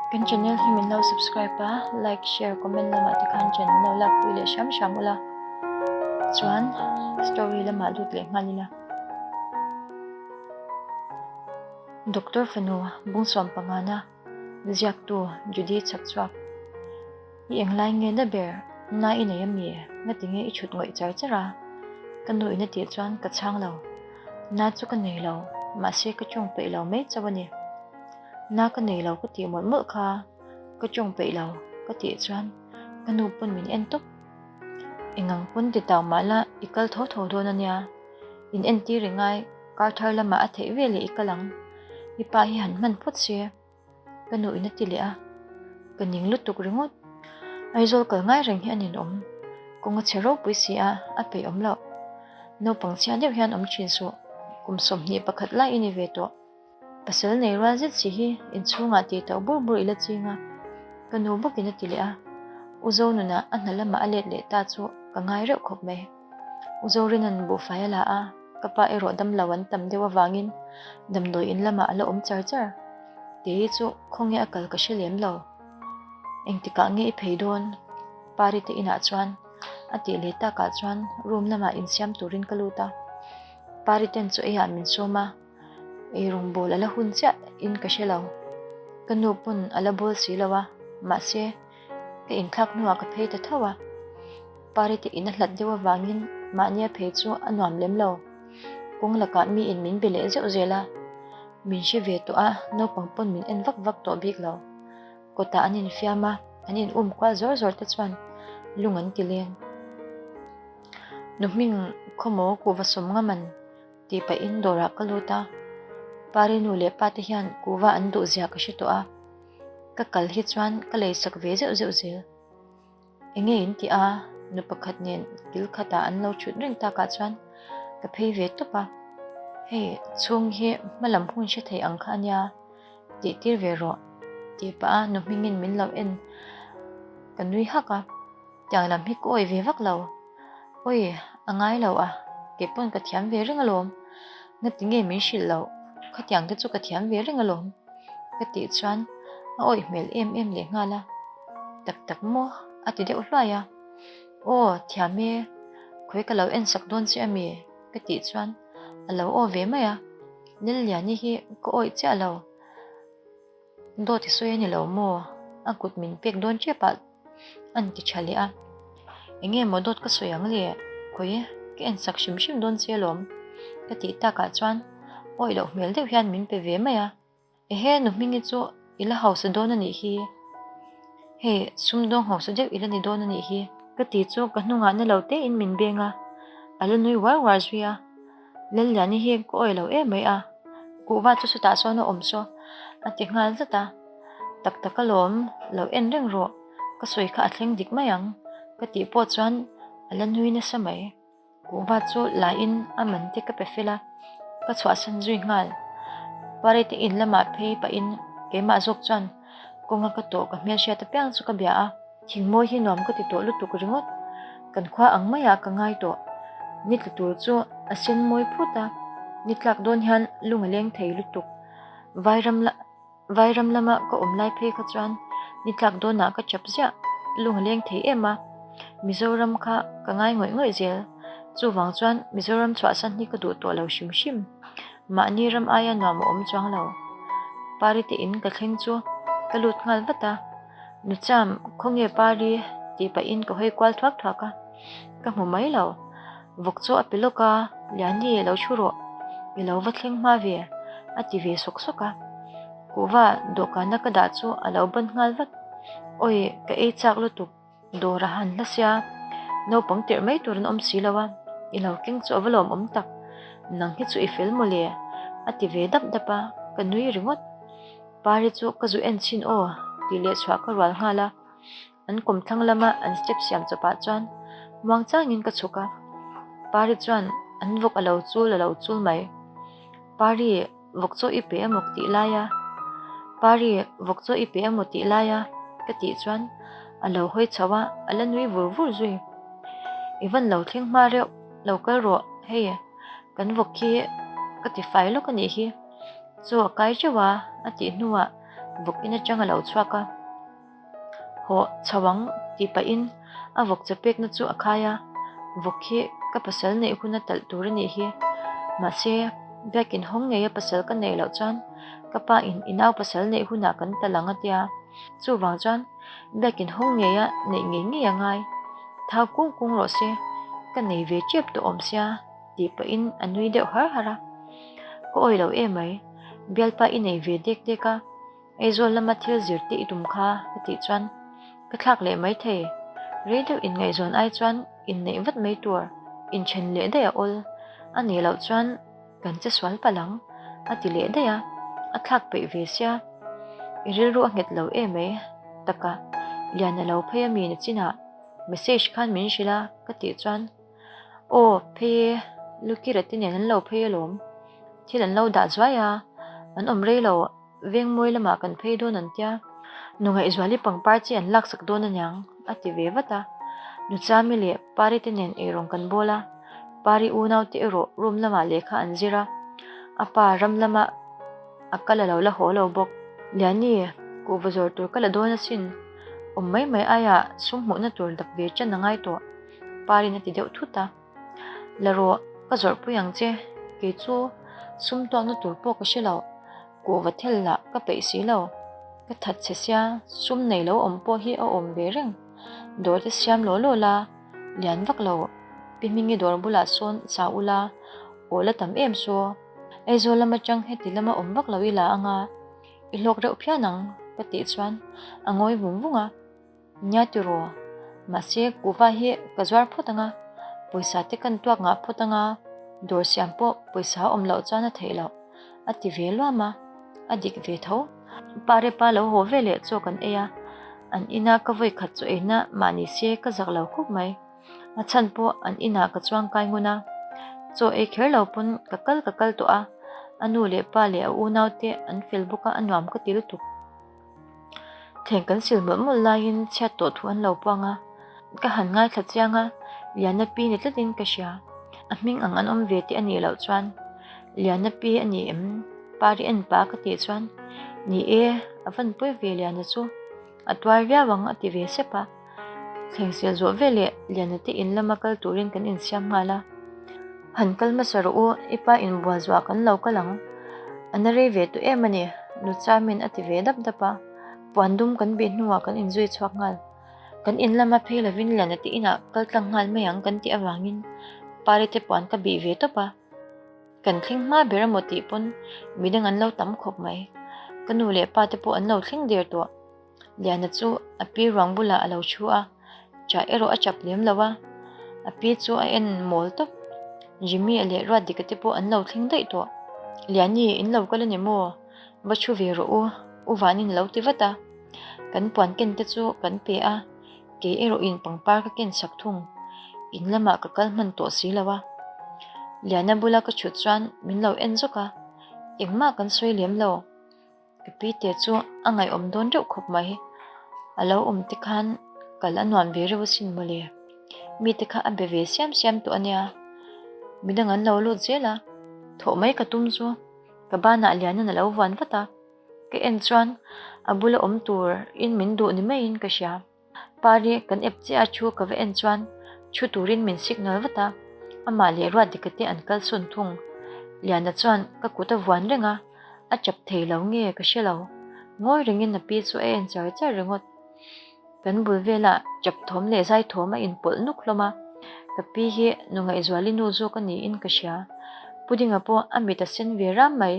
Kan channel hi min lo subscribe a, like, share, comment lamah te khan chen min lo lakpui leh hram hram ula. Chuan story lamah lut leh nghal ila. Doctor fanu Bungsuam pangana ziaktu Judy Chhakchhuak. I englai nge na ber? Na i nei ami? Ngati nge i chhut ngawih char char a? Ka nu in a tih chuan ka chhang lo. Na chu ka nei lo, mahse ka tawng peih lo mai chauh a ni. Na ka nei lo ka tih mawlh mawlh kha ka tawng peih lo ka tih chuan ka nu pawn min en tawp. Engang pawn ti tau mah la i kal tho tho dawn a nia. In entir i ngai, kar thar lamah a theih veleh i kal ang. I pa hi han hman phawt se. Ka nu in a ti leh a, ka ning lutuk ringawt. Aizawl kal ngai reng hi a ninawm. Kawng a chhe ropui si a, a peih awm loh. Naupang chhia deuh hian awm thin suh, kum 21 lai i ni ve tawh. Pasal nei rual zet si hi inchhungah tih tauh bur bur i la ching a, ka nu bawkin a ti leh a. U Zonuna a hna lamah a let leh ta chu ka ngai reuh khawp mai. U Zorina'n buhfai a la a, ka pa erawh damlo an tam deuh avangin damdawi in lamah a la awm char char. Tei chu khawnge a kal ka hre lem lo. Engtikah nge i phei dawn? Pari te inah chuan a tih leh takah chuan room lamah insiam turin ka lut a. Pari ten chu eiah min sawm a. Eirawng bawl a la hun chiah in ka hre lo. Ka nu pawn a la bawl si lo a, mahse ka inthlak hnuah ka phei ta tho a. Pari te in a hlat deuh avangin mahnia phei chu a nuam lem lo. Kawng lakah mi in min be leh zeuh zel a, min hre ve tawh a, naupang pawn min en vak vak tawh bik lo. Kawtah an infiam a, an in um kual zawr zawr te chuan lung an ti leng. Nu hming khawmaw kuhva sawm ngam an. Tih pahin dawrah ka lut a, Pari nu leh pa te hian kuhva an duh zia ka hre tawh a, ka kal hi chuan ka lei sak ve zeuh zeuh zel. Enge in tih a, nu pakhat nen kil khatah an lo thut reng takah chuan ka phei ve tawp a, hei chhung hi hma lam hun hre thei ang kha a nia, tih tir ve rawh tih pah a nu hmingin min lo en ka nui hak a. Tiang lam hi ka awih ve vak lo. Awi, a ngai lo a, kei pawn ka thiam ve reng alawm. Ngati nge min hrilh loh, khatiang te chu ka thiam ve reng alawm. Ka tih chuan a awih hmel em em leh nghal a. Tak tak maw? A ti deuh hluai a. Aw, thiam e, khawi ka lo en sak dawn che ami? Ka tih chuan a lo aw ve mai a. Lelliani hi ka awih chiah lo. Dawt i sawi a ni lo maw? A kut min pek dawn tep ah a ni ti tha leh a. Enge maw dawt ka sawi ang le? Khawi ka en sak hrim hrim dawn che alawm ka tih takah chuan awih loh hmel deuh hian min pe ve mai a. Ehe nu Hmingi chu i la hausa dawn a nih hi. Hei sumdawng hausa deuh i la ni dawn a nih hi. Ka ti chu ka hnungah na lo tein min beng a, a la nui uar uar zui a. Lalliani hi ka awih lo em mai a, kuhva chu chutah sawn a awm saw a ti nghal zat a, tak tak alawm lo en reng rawh, ka sawi kha a thleng dik mai ang ka tih pawh chuan a la nui nasa mai. Kuhva chu la in a man te ka pe fel a, ka chhuahsan zui nghal. Parite in lamah phei pahin keimah zawk chuan kawnga ka tawh ka hmelhriat apiang chu ka bia a. Thingmawi hi nuam ka ti tawh lutuk ringawt. Kan khua ang maiah ka ngai tawh. Ni tla tur chu a sen mawi phut a, ni tlak dawn hian lung a leng thei lutuk. Vairam la Vairam lama ka awm lai phei kha chuan ni tlak dawnah ka chap ziah, lung a leng thei em a. Mizoram kha ka ngai ngawih ngawih zel. Chuvang chuan Mizoram chhuahsan hi ka duh tawh lo hrim hrim. Mahni ram aia nuam a awm chuang lo. Pari te in ka thleng chu ka lut nghal vat a. Nucham, khawnge Pari? tih pahin ka hawi kual thuak thuak a, ka hmu mai lo. Vawk chu a pe lawk a, Liani lo thu rawh, i lo va thleng hma ve, a ti ve sawk sawk a. Kuhva dawhkana ka dah chu a lo ban nghal vat. Awi, ka ei chak lutuk, dawr a han hla sia, naupang tirh mai tur an awm si lo a, i lo keng chu a va lawmawm tak, nang hi chu i fel mawle, a ti ve dap dap a, ka nui ringawt. Pari chu ka zu en chhin aw tih leh chhuah ka rual nghal a, an kawmthlang lama an step siam chawpah chuan muang changin ka chhuk a, Pari chuan an vawk a lo chul a lo chul mai. Pari, vawk chaw i pe emaw tih lai a? Pari, vawk chaw i pe emaw tih lai a? ka tih chuan a lo hawi chho a, a la nui vur vur zui. I van lo thleng hma reuh, lo kal rawh, hei kan vawk khi ka ti fai lawk a nih hi. Chaw a kai teuh a, a tih hnuah Vawk in atang a lo chhuak a. Hawh, chho ang, tih pahin a vawk che pekna chu a khai a, vawk hi ka pasal neih huna talh tur a nih hi. Mahse, biakin hawng ngeia pasal ka neih loh chuan ka pa in i nau pasal neih hunah kan talh ang a tia. Chuvang chuan biakin hawng ngeia neih ngei ngei a ngai. Thau kung kung rawh se, ka nei ve tep tawh awm sia, tih pahin a nui deuh har har a. Ka awi lo emai, bialpa i nei ve dek dek a. Aizawl lama thil zir te i tum kha ka tih chuan ka thlak leh mai thei. Rei deuh inngaihzawn ai chuan inneih vat mai tur inthen leh daih a awl. A nih loh chuan kan che sual palh ang a ti leh daih a, a thlak peih ve sia. I rilru a nghet lo em mai taka Liana lo phei a mi nachinah message khan min hrilh a ka tih chuan Aw phei e, Lukira te nen an lo phei alawm. Thil an lo dah zuai a, an awm rei lo. Vengmawi lamah kan phei dawn an tia, Nu Ngaihzuali pangpar chi an laksak dawn aniang, a ti ve vat a. Nu Chami leh Pari te nen eirawng kan bawl a, Pari unau te erawh room lamah lehkha an zir a, a pa ram lama a kal a lo la haw lo bawk. Liani, kuhva zawr tur ka la dawn asin, awm mai mai aiah sum hmuhna tur dap ve ṭan a ngai tawh, Pari'n a ti deuh thut a. La rawh, ka zawrhpui ang che, kei chu sum tuakna tur pawh ka hre lo. Kuhva thel lah ka peih si lo. Ka that che sia, sum nei lo awm pawh hi a awm ve reng. Dawr te siam law law la, lian vak lo. Pi Hmingi dawr bulah sawn sa ula, aw la tam em saw. Aizawl lam atang heti lama awm vak lo ila anga, i hlawk reuh phian ang, ka tih chuan a ngawi vung vung a. Nia tiraw, mahse kuhva hi ka zuar phawt anga, pawisa te kan tuak ngah phawt anga, dawr siam pawh pawisa a awm loh chuan a theih loh, a ti ve luam a, a dik ve tho. Pa Repa lo haw ve leh chaw kan ei a, an ina ka vawi khat chaw eina mah ni se ka zak lo khawp mai. A chhan pawh an inah ka chuang kai ngun a, chaw ei kher lo pawn ka kal ka kal tawh a, a nu leh pa leh a unau te an fel bawk a, a nuam ka ti lutuk. Thleng kan sil mawlh mawlh laiin chhiat tawh thu an lo puang a, ka han ngaithla chiang a, Liana pi ni tlatin ka hria. A hming ang an awm ve tih a nih loh chuan Liana pi a ni em? Pari en pah ka tih chuan Ni e, a van pawi ve Liana chu, a tuar viau ang a ti ve sep a. Thleng sil zawh veleh Liana te in lama kal turin kan insiam nghal a. Han kal hmasa rawh u, i pa inbual zuah kan lo kal ang. A na rei ve tawh em a ni, Nu Chamin a ti ve dap dap a. Puan dum kan bih hnuah kan inzui chhuak nghal. Kan in lama phei lovin Liana te inah kal tlang nghal mai ang kan tih avangin Pari te puan ka bih ve tawp a. Kan thleng hma ber emaw tih pawn midang an lo tam khawp mai. Ka nu leh pa te pawh an lo thleng der tawh. Liana chu a pi ruang bulah a lo thu a, chah erawh a chap lem lo a, a pi chu a en mawl tawp. Jimmy-a leh Ruatdika te pawh an lo thleng daih tawh. Liani, in lo kal a ni maw? Va thu ve rawh u, U Vanin a lo ti vat a. Kan puan ken te chu kan pe a, kei erawhin pangpar ka ken sak thung. In lamah ka kal hman tawh si lo a. Liana bula ka thut chuan min lo en zawk a, engmah kan sawi lem lo. Ka pite chu a ngaihawm dawn reuh khawp mai. A lo awm te khan kal a nuam ve reuh asin mawle. Mite kha a be ve siam siam tawh a nia. Midang an lo lut zel a, thawh mai ka tum chu ka banah Lianan a lo vuan vat a. Ka en chuan a bula awm tur in min duh ni maiin ka hria. Pari kan ep chiah a thu ka va en chuan thu turin min signal vat a, amah leh Ruatdika te an kal sawn thung. Liana chuan ka kut a vuan reng a, a chap thei lo nge ka hre lo. Ngawi rengin a pi chu a en char char ringawt. Kan bul velah chap thawm leh zai thawm a inpawlh nuk hlawm a, ka pi hi nu Ngaihzuali nu zawk a niin ka hria. Pudinga pawh a mit a sen ve ram mai,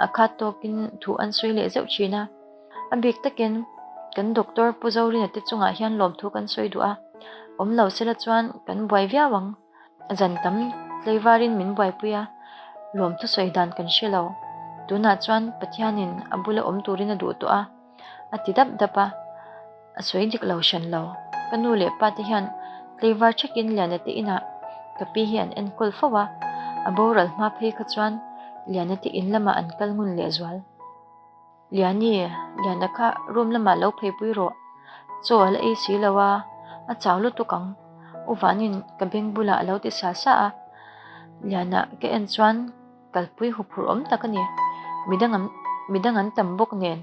a khat tawkin thu an sawi leh zeuh thin a. A bik takin kan doctor Pu Zorina te chungah hian lawmthu kan sawi duh a, awm lo sela chuan kan buai viau ang. Zan tam tlaivarin min buaipui a, lawmthu sawi dan kan hre lo. Tunah chuan Pathianin a bula awm turin a duh tawh a, a ti dap dap a, a sawi dik lo hran lo. Ka nu leh pa te hian tlaivar thakin Liana te inah ka pi hi an enkawl fo a, a boral hma phei kha chuan Liana te in lamah an kal ngun lehzual. Liani, Liana kha room lamah lo pheipui rawh. Chaw a la ei si lo a, a chau lutuk ang. U Vanin ka beng bulah a lo ti sa sa a. Liana ka en chuan kalpui huphurh awm tak a ni. Midang an midang an tam bawk nen.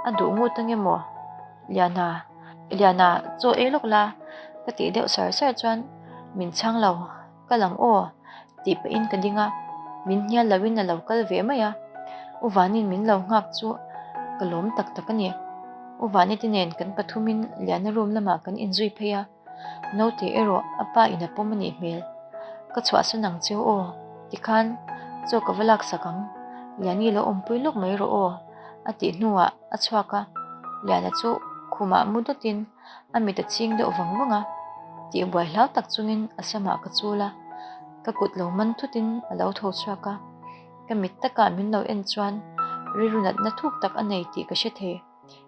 A duh ngut ange maw? Liana, Liana, chaw ei lawk la, ka tih deuh sar sar chuan min chhang lo, Kal ang aw, tih pahin ka ding a, min hnial loin a lo kal ve mai a. U Vanin min lo nghak chu ka lawm tak tak a ni. U Vanite nen kan pathumin Liana room lamah kan inzui phei a. Naute erawh a pa in a pawm a nih hmel. Ka chhuahsan ang cheu aw, tikhan chaw ka va laksak ang, Liani lo awmpui lawk mai rawh aw, a tih hnuah a chhuak a, Liana chu khumah mu dawtin a mit a ching deuh vang vang a, tihbuai hlau tak chungin a samah ka chul a, ka kut lo man thutin a lo tho chhuak a, ka mit takah min lo en chuan rilru natna thuk tak a nei tih ka hre thei.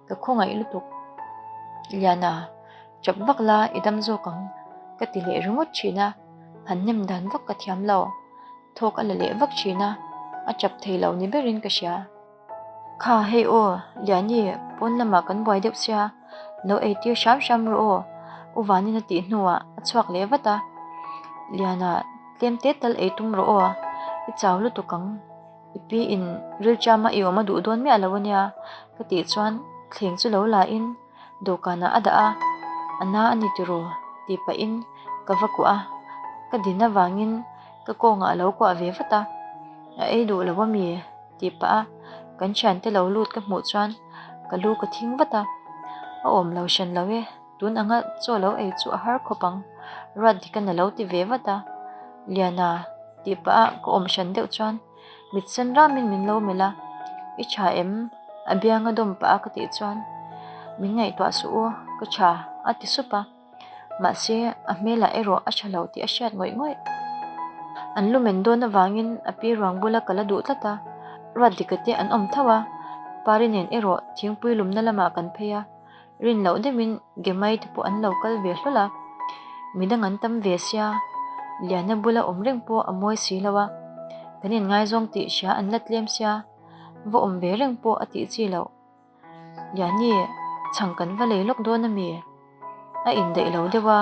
Ka khawngaih lutuk. Liana, chap vak la i dam zawk ang, ka ti leh ringawt thin a, han nem dan vak ka thiam lo. Thawk a la leh vak thin a, a chap thei lo ni berin ka hria. Kha hei aw, Liani, pawn lamah kan buai deuh sia, lo ei tir hram hram rawh aw, U Vanin a tih hnuah a chhuak leh vat a. Liana, tlem te tal ei tum rawh aw, i chau lutuk ang. I pi in rilṭama i awm a duh dawn miah lo a nia ka tih chuan thleng chu lo la in dawhkanah a dah a, a na a ni tiraw tih pahin ka va kuah a, ka din avangin ka kawngah a lo kuah ve vat a, a ei duh lo a mi tih pah a kan thiante lo lut ka hmuh chuan ka lu ka thing vat a, a awm lo hran lo e. Tun anga chaw lo ei chu a har khawp ang, Ruatdikan a lo ti ve vat a. Liana, tih pah a ka awm hran deuh chuan mit sen ramin min lo melh a, I tha em? A bianga dawm pah a ka tih chuan Min ngaihtuah suh u, ka tha, a ti sup a. Mahse, a hmelah erawh a tha lo tih a hriat ngawih ngawih. An lu men dawn avangin a pi ruang bula ka la duh tlat a, Ruatdika te an awm tho a, Pari nen erawh thingpui lumna lamah kan phei a. Rin loh deuhin Gemai te pawh an lo kal ve hlawl a, midang an tam ve sia, Liana bula awm reng pawh a mawi si lo a, kan inngaizawng tih hria an la tlem sia, va awm ve reng pawh a tih chi loh. Liani, chhang kan va lei lawk dawn a mi? A indaih lo deuh a,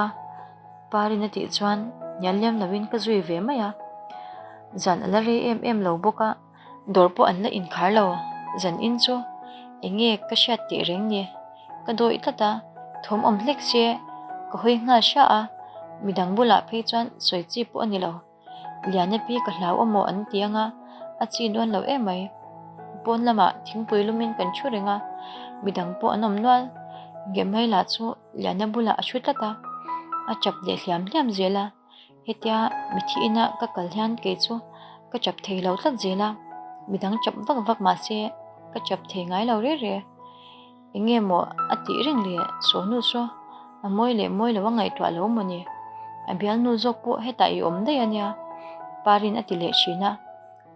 Parin a tih chuan hnial liam loin ka zui ve mai a, zan a la rei em em lo bawk a. Dawr pawh an la inkhar lo, zan in chu eng nge ka hriat tih reng ni? Ka dawih tlat a, thawm awm hlek se ka hawi nghal hria a, midang bulah phei chuan sawi chi pawh a ni lo. Liana pi ka hlau awmaw an ti anga a chi dawn lo emai. Pawn lamah thingpui lumin kan thu reng a, midang pawh an awm nual. Gemai lah chu Liana bulah a thu tlat a, a chap leh hliam hliam zel a. Hetia mithi ina ka kal hian kei chu ka chap thei lo tlat zel a, midang chap vak vak mah se ka chap thei ngai lo re re. Eng nge maw a tih reng le Sawhnu chu a mawi leh mawi lo a ngaihtuah lo maw ni? A bialnu zawk pawh hetah i awm daih a nia Parin a ti leh thin a.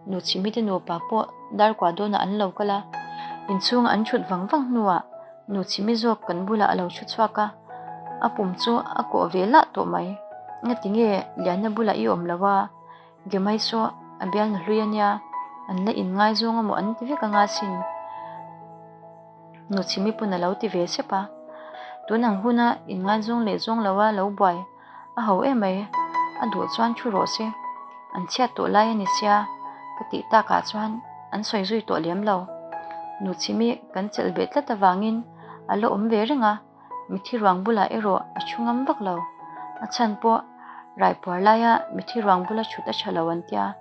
Nu Chhimite nupa pawh darkua dawnah an lo kal a, inchhunga an thut vang vang hnuah Nu Chhimi zawk kan bulah a lo thu chhuak a, a pum chu a kawh ve lah tawh mai. Ngati nge Liana bulah i awm lo a, Gemai saw a bialnu hlui a nia, an la inngaizawng amaw an ti vek anga sin. Nu Chhimi pawn a lo ti ve sep a, tun ang huna inngaizawng leh zawng lo a lo buai A ho emai, a duh chuan thu rawh se, an chhiat tawh lai a ni sia ka tih takah chuan an sawi zui tawh lem lo. Nu Chhimi kan chelh beh tlat avangin a la awm ve reng a, mithi ruang bulah erawh a thu ngam vak lo. A chhan pawh raipuar laia mithi ruang bula thut a tha lo an tia,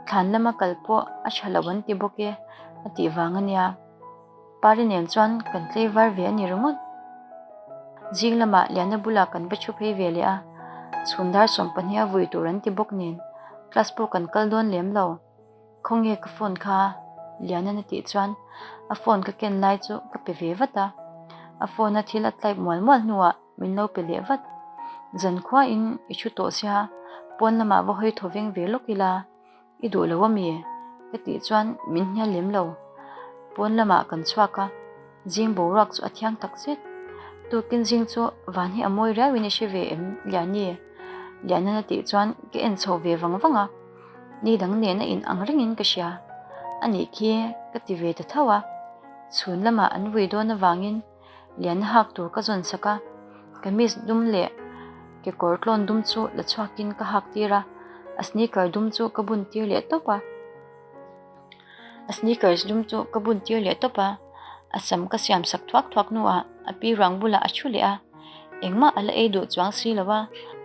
thlan lama kal pawh a tha lo an ti bawk e a tih vang a nia. Pari nen chuan kan tlei var ve a ni ringawt. Zing lamah Liana bulah kan va thu phei ve leh a, chhun dar 12 a vui tur an ti bawk nen class pawh kan kal dawn lem lo. Khawnge ka phone kha? Liana'n a tih chuan a phone ka ken lai chu ka pe ve vat a, a phone a thil a type mual mual hnuah min lo pe leh vat. Zankhuain i thu tawh sia, pawn lamah va hawi thaw veng ve lawk ila. I duh lo ami? Ka tih chuan min hnial lem lo. Pawn lamah kan chhuak a, zing boruak chu a thiang tak zet. Tukin zing chu van hi a mawi riauin i hre ve em Liani? Lianan a tih chuan ka en chho ve vang vang a, ni dang nen a in ang rengin ka hria. A nih khi ka ti ve ta tho a, chhun lamah an vui dawn avangin Liana hak tur ka zawn sak a, kamis dum leh kekawr tlawn dum chu la chhuakin ka hak tir a, a sneaker dum chu ka bun tir leh tawp a, a sneakers dum chu ka bun tir leh tawp a. A sam ka siam sak thuak thuak hnuah a pi ruang bulah a thu leh a, engmah a la ei duh chuang si lo a,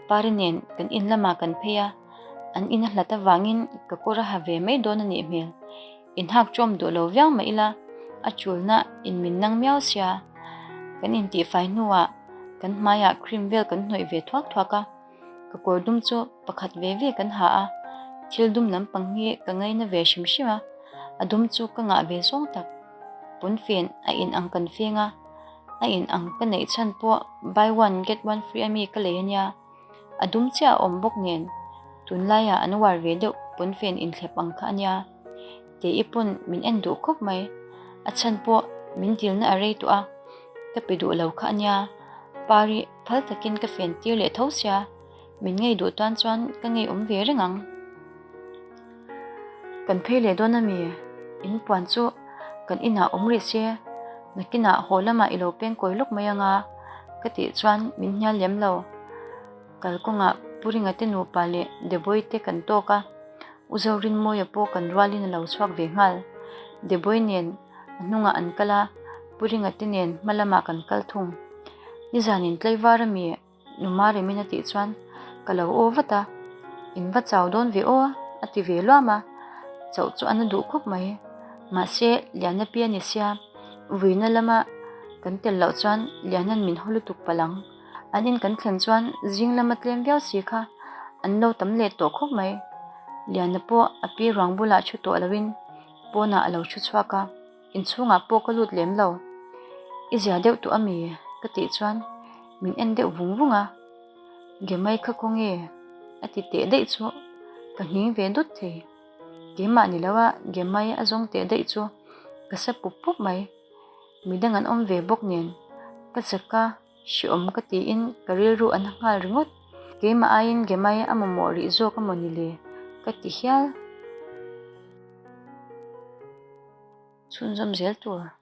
Pari nen kan in lamah kan phei a, an in a hlat avangin ka kawr a ha ve mai dawn a nih hmel. Inhak ṭawm duh lo viau mah ila a chulna in min nang miau sia, kan intihfai hnuah kan hmaiah cream vel kan hnawih ve thuak thuak a. Ka kawr dum chu pakhat ve ve kan ha a, thil dum lampang hi ka ngaina ve hrim hrim a, a dum chu ka ngah ve zawng tak. Pawnfen a in ang kan feng a, a in ang ka neih chhan pawh buy one get one free ami ka lei ania, a dum chiah a awm bawk nen tunlaiah an uar ve deuh pawnfen inthlep ang kha ania. Tei pawn min en duh khawp mai, a chhan pawh min dilna a rei tawh a, ka pe duh lo kha ania. Pari phal takin ka fen tir leh tho sia, min ngei duh tan chuan ka ngei awm ve reng ang. Kan phei leh dawn ami? In puan chu kan inah awm rih se, nakinah haw lamah i lo peng kawi lawk mai anga ka tih chuan min hnial lem lo. Kalkawngah Pu Ringa te nupa leh Deboi te kan tawk a, U Zorinmawia pawh kan rualin a lo chhuak ve nghal. Deboi nen a hnungah an kal a, Pu Ringa te nen hma lamah kan kal thung. Nizanin tlaivar ami Numa Remin a tih chuan ka lo aw vat a, In va chau dawn ve aw a ti ve luam a, chauh chu a na duh khawp mai. Mahse, Liana pi a ni sia, vuina lama kan tel loh chuan Liana'n min haw lutuk palh ang. An in kan thlen chuan zing lama tlem viau si kha an lo tam leh tawh khawp mai. Liana pawh a pi ruang bulah thu tawh loin pawnah a lo thu chhuak a, inchhungah pawh ka lut lem lo. I zia deuh tawh ami? ka tih chuan min en deuh vung vung a, Gemai kha khawnge? a ti teh daih chu ka nghing ve dawt thei. Keimah ni lo a Gemai a zawng teh daih chu ka sa pup pup mai. Midang an awm ve bawk nen ka chak a. Hreawm ka tiin ka rilru a na nghal ringawt. Keimah aiin Gemai a mamawh rih zawk a maw ni le? Ka ti hial. Chhunzawm zel tur.